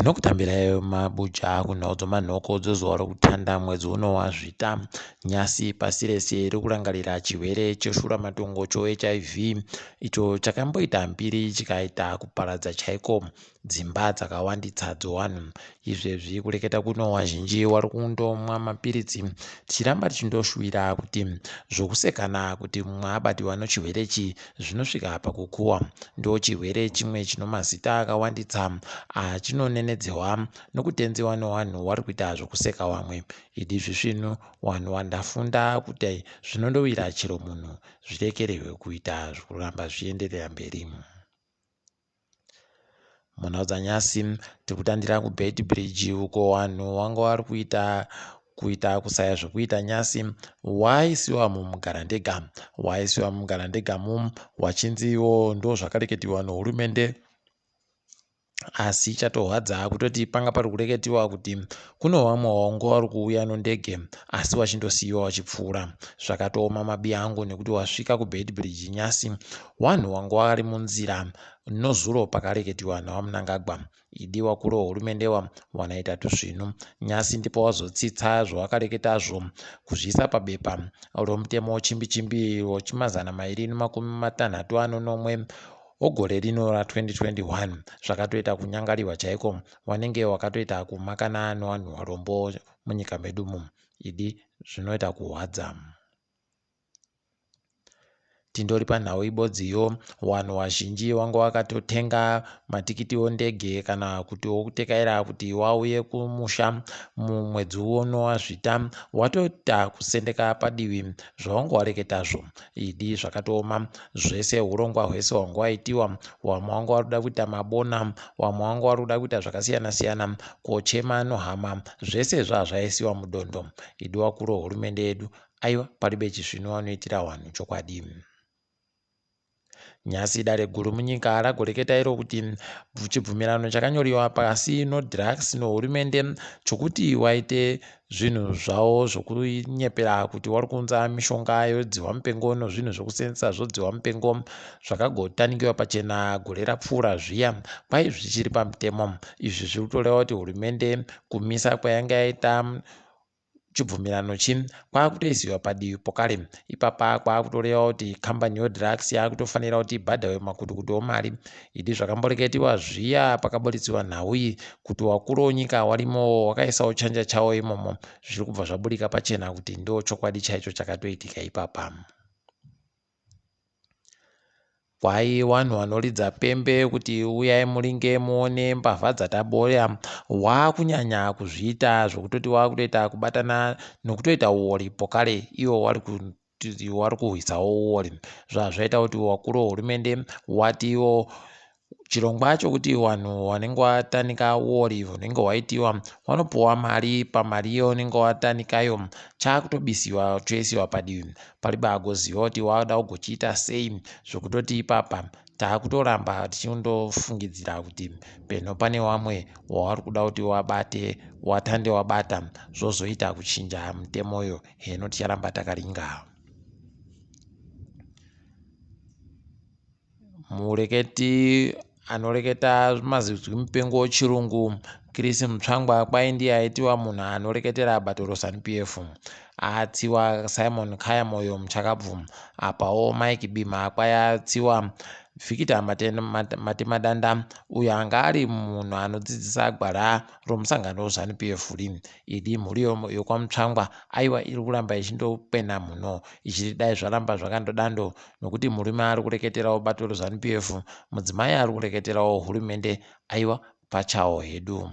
Tinokutambirai mabuja kunhau dzomanhoko dzezuva rokutanda mwedzi uno waZvita. Nyasi pasi rese riri kurangarira chirwere cheshuramatongo choHIV icho chakamboita mbiri chikaita kuparadza chaiko dzimba dzakawanditsa dzowanhu. Izvezvi kureketa kuno wazhinji wari kundomwa mapiritsi tichiramba tichindoshuwira kuti zvokusekana kuti mumwe abatiwa nochirwere ichi zvinosvika pakukuwa. Ndochirwere chimwe chino mazita akawanditsa achinonenedzewa nokutenziwa nowanhu wari kuita zvokuseka wamwe. Idi zvisvinu wanhu wandafunda kuti zvinondowira chero munhu zvirekererwe kuita zvokuramba zvichienderera mberi. Munhau dzanyasi tiri kutandira kuBeitbridge uko vanhu vanga vari kuita kuita kusaya zvekuita nyasi waisiwa mumugarandega waisiwa mumugarandega mu wachinziwo ndozvakareketiwa nehurumende asi chatohwadza kutoti panga pari kureketiwa kuti kune vamwe wangu vari kuuya nondege asi wachindosiyiwa wachipfuura zvakatooma mabi angu nekuti wasvika kuBeitbridge nyasi wanhu wangu wari munzira nozuro pakareketiwa naVaMnangagwa idi wakuru wehurumende wanaita tusvinu nyasi ndipo wazotsitsa zvawakareketazvo kuzviisa pabepa romutemo chimbi chimbi wechimazana mairi nemakumi matanhatu anonomwe ogore rino ra2021 zvakatoita kunyangariwa chaiko wanenge wakatoita kumakana nevanhu varombo munyika medumu idi zvinoita kuhwadza. Tindori panhau ibodziyo wanhu wazhinji wanga wakatotenga matikiti ondege kana kuti okutekaira kuti wauye kumusha mumwedzi uno waZvita watoita kusendeka padivi zvawanga wareketazvo idi zvakatooma zvese hurongwa hwese hwanga waitiwa wamwe wanga wari kuda kuita mabona wamwe wanga wari kuda kuita zvakasiyana siyana kochema nohama zvese zvazvaisiwa mudondo idi wakuru hurumende yedu Aiwa paribe chisvinu wanoitira wanhu chokwadi. Nyasi dare guru munyika ragoreketa iro kuti chibvumirano chakanyoriwa pasi nodrugs nohurumende chokuti waite zvinhu zvavo zvokunyepera kuti wari kuunza mishonga yodzihwa mupengo nozvinhu zvokusenzesa zvodzihwa mupengo zvakagotanikiwa pachena gore rapfuura zviya kwai zvichiri pamutemo. Izvi zviri kutoreva kuti hurumende kumisa kwayanga yaita Chibvumirano chi kwakutoisiwa padivi pokare ipapa kwakutoreva kuti kambani yoDrugs yakutofanira kuti ibhadhawe makutukutu omari. Idi zvakamboreketiwa zviya pakaburitswa nhau iyi kuti wakuru wonyika warimowo wakaisawo chanja chawo imomo zviri kubva zvaburika pachena kuti ndochokwadi chaicho chakatoitika ipapa. Kwai wanhu wanoridza pembe kuti uyai muringe muone mbavha dzataboya wakunyanya kuzviita zvokutoti wakutoita kubatana nokutoita uori pokare iwo wari wari kuhwisawo uori zvazvaita kuti wakuru wehurumende watiwo Chirongwa chokuti vanhu vanenge vatanika uori hunenge hwaitiwa vanopuwa mari pamari yaunenge watanikayo chakutobisiwa choisiwa padivi paribe agoziva kuti wada kugochiita sei zvokutoti ipapa takutoramba tichindofungidzira kuti peno pane wamwe wavari kuda kuti wabate watande wabata zvozoita kuchinja mutemoyo heno ticharamba takaringa. Mureketi anoreketa mazizwi mupengo wechirungu Chris Mutsvangwa kwai ndiye aitiwa munhu anoreketera bato reZanu PF. Atsiwa Simon Khaya Moyo muchakabvu. Apawo Mike Bimha kwai atsiwa Victor Matemadanda uyo anga ari munhu anodzidzisa gwara romusangano weZanu PF ri. Idi mhuri yokwaMutsvangwa aiwa iri kuramba ichindokwena mhuno ichiti dai zvaramba zvakandodando nokuti murume ari kureketerawo bato reZanu PF, mudzimai ari kureketerawo hurumende aiwa pachawo hedu.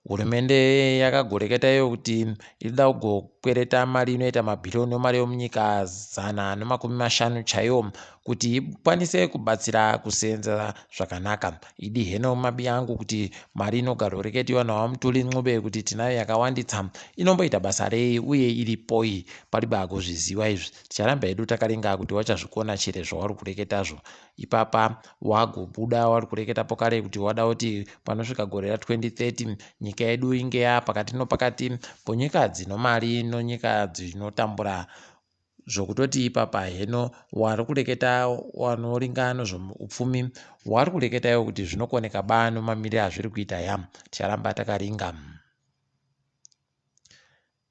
Hurumende yakagoreketa iyo kuti irikuda kugokwereta mari inoita mabhiriyoni emari yemunyika 150 chaiwo kuti ikwanise kubatsira kuseenza zvakanaka. Idi heno mabi angu kuti mari inogaroreketiwa naVaMutuli Ncube kuti tinayo yakawanditsa inomboita basa rei uye iripoi paribe agozviziva izvi. Ticharamba hedu takaringa kuti wachazvikona chere zvawari kureketazvo. Ipapa wagobuda wari kureketa pokare kuti wada kuti panosvika gore ra 2030 nyika yedu inge yapakati nopakati ponyika dzinomari nonyika dzinotambura. Zvokutoti ipapa heno wari kureketa wanoringa nozvoupfumi wari kureketa iwo kuti zvinokoneka ba nomamirire azviri kuita ya. Ticharamba takaringa.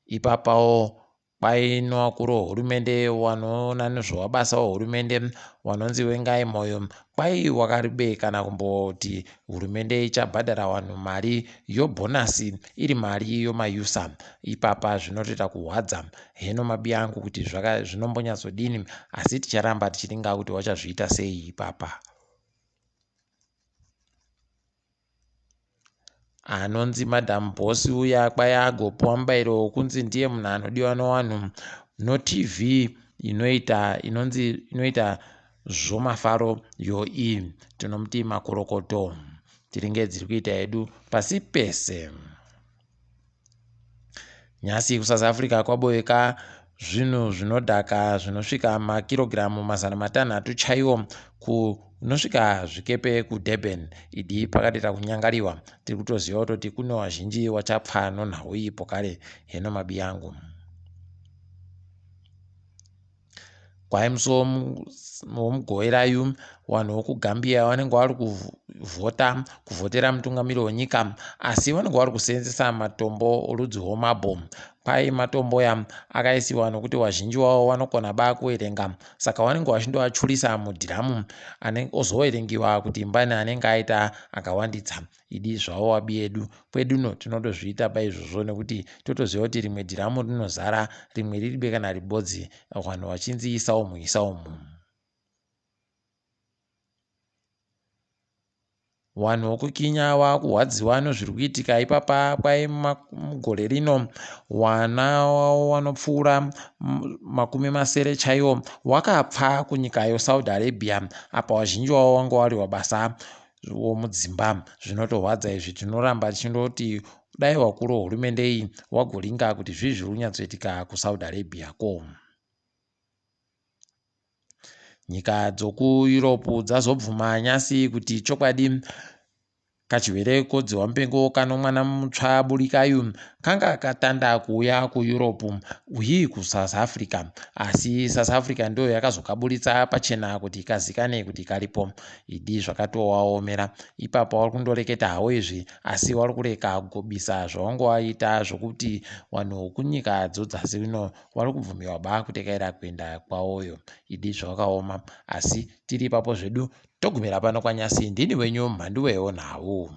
Ipapawo kwai nowakuru wehurumende wanoona nezvewabasa wehurumende wanonzi Wengai Moyo kwai wakaribe kana kumboti hurumende ichabhadhara wanhu mari yobhonasi iri mari yomayusa. Ipapa zvinotoita kuhwadza heno mabi angu kuti zvinombonyatsodini asi ticharamba tichiringa kuti wachazviita sei ipapa. Anonzi Madam Boss uya kwai agopuwa mubairo wokunzi ndiye munhu anodiwa nowanhu noTV inoita inonzi inoita zvomafaro yoii tinomuti makorokoto tiringe dziri kuita hedu pasi pese. Nhasi kuSouth Africa kwaboeka zvinhu zvinodhaka zvinosvika makirogiramu 600 chaiwo kunosvika zvikepe kuDurban. Idi pakatoita kunyangariwa tiri kutoziva kutoti kune wazhinji wachapfa nonhau iyi pokare heno mabiyangu. Kwai musi womugovera yu vanhu vokugambia vanenge vari kuvhota kuvhotera mutungamiri wenyika asi vanenge vari kuseenzesa matombo orudzi rwomabho. Kwai matombo ya akaisiwa nokuti vazhinji vavo vanokona ba kuverenga saka vanenge vachindoachurisa mudhiramu ozoverengiwa kuti mbani anenge aita akawanditsa. Idi zvavo wabiyedu kweduno tinotozviita paizvozvo nekuti totoziva kuti rimwe dhiramu rinozara rimwe riribe kana ribodzi vanhu vachinzi isa umu isa umu. Vanhu vokukinya vakurwadziwa nezviri kuitika ipapa kwai mugore rino wana wavo wanopfuura 60 chaiwo wakapfa kunyika yoSaudi Arabia apa vazhinji wavo wanga wari wabasa womudzimba. Zvinotorwadza izvi tinoramba tichindoti dai wakuru wehurumende iyi wagoringa kuti zvii zviri kunyatsoitika kuSaudi Arabia ko. Nyika dzokuEurope dzazobvuma nyasi kuti chokwadi kachirwere kodzihwa mupengo kano mwana mutsva burikayu kanga katanda kuuya kuEurope uye kuSouth Africa asi South Africa ndiyo yakazokaburitsa pachena kuti kazikane kuti karipo. Idi zvakatowaomera ipapo wari kundoreketa hawo izvi asi wari kureka kugobisa zvawanga waita zvokuti vanhu vokunyika dzodzasi ino wari kubvumiwa ba kutekaira kuenda kwawoyo. Idi zvakaoma asi tiri ipapo zvedu togumira pano kwanyasi ndini wenyu mhanduwewo nhau.